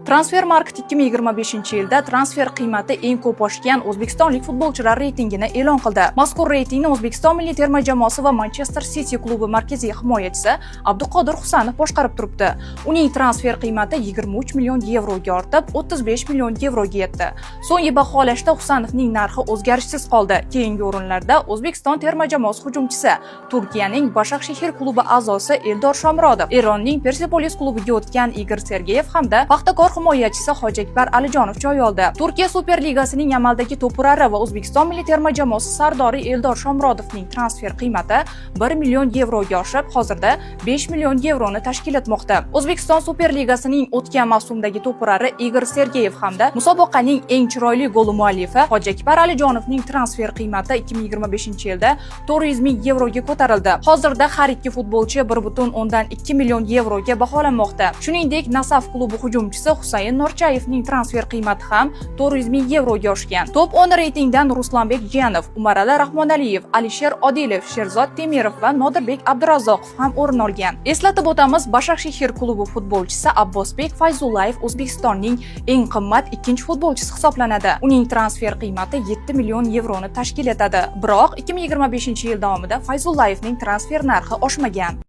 Transfermarkt 2025-yilda transfer qiymati eng ko'p oshgan o'zbekistonlik futbolchilar reytingini e'lon qildi. Mazkur reytingni O'zbekiston milliy terma jamoasi va Manchester City klubi markaziy himoyachisi Abduqodir Husanov boshqarib turibdi. Uning transfer qiymati 23 million yevroga ortib, 35 million yevroga yetdi. So'nggi baholashda Husanovning narxi o'zgarishsiz qoldi. Keyingi o'rinlarda O'zbekiston terma jamoasi hujumchisi, Turkiyaning Bashakshehir klubi a'zosi Eldor Shomurodov, Eronning Persepolis klubiga o'tgan Igor Sergeyev hamda Paxtakor himoyachisi Hojiakbar Alijonov joy oldi. Turkiya Superligasining amaldagi to'purari va O'zbekiston milliy terma jamoasi sardori Eldor Shomurodovning transfer qiymati 1 million yevroga oshib, hozirda 5 million yevroni tashkil etmoqda. O'zbekiston Superligasining o'tgan mavsumdagi to'purari Igor Sergeyev hamda musobaqaning eng chiroyli goli muallifi Hojiakbar Alijonovning transfer qiymati 2025-yilda 400 ming yevroga ko'tarildi. Hozirda har ikki futbolchi 1,2 million yevroga baholanmoqda. Shuningdek, Nasaf klubi hujumchisi Husayn Norchayevning transfer qiymati ham 400 ming yevroga oshgan. Top 10 reytingdan Ruslanbek Jiyanov, Umarali Rahmonaliyev, Alisher Odilov, Sherzod Temirov va Nodirbek Abdurazzoqov ham o'rin olgan. Eslatib o'tamiz, Bashakshehir klubi futbolchisi Abbosbek Fayzullayev O'zbekistonning eng qimmat ikkinchi futbolchisi hisoblanadi. Uning transfer qiymati 7 million yevroni tashkil etadi. Biroq 2025-yil davomida Fayzullayevning transfer narxi oshmagan.